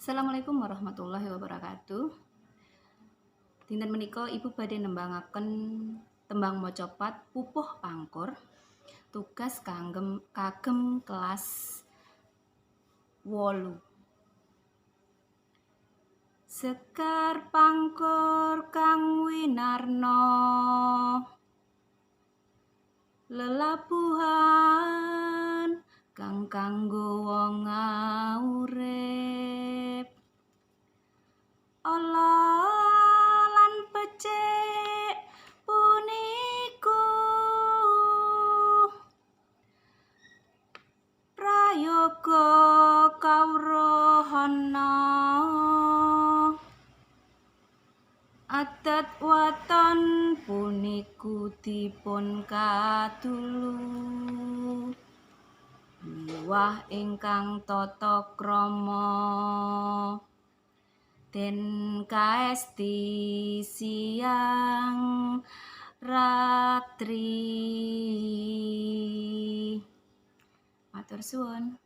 Assalamualaikum warahmatullahi wabarakatuh. Dinten menika Ibu badhe nembangaken tembang macapat Pupuh Pangkur, tugas kagem kelas 8. Sekar Pangkur kang winarna, lelabuhan kang kanggo wong urip ala lan becik puniku, prayoga kawruhana, adat waton puniku dipun kadulu, miwah ingkang tata krama den kaesti siang ratri. Matur suwun.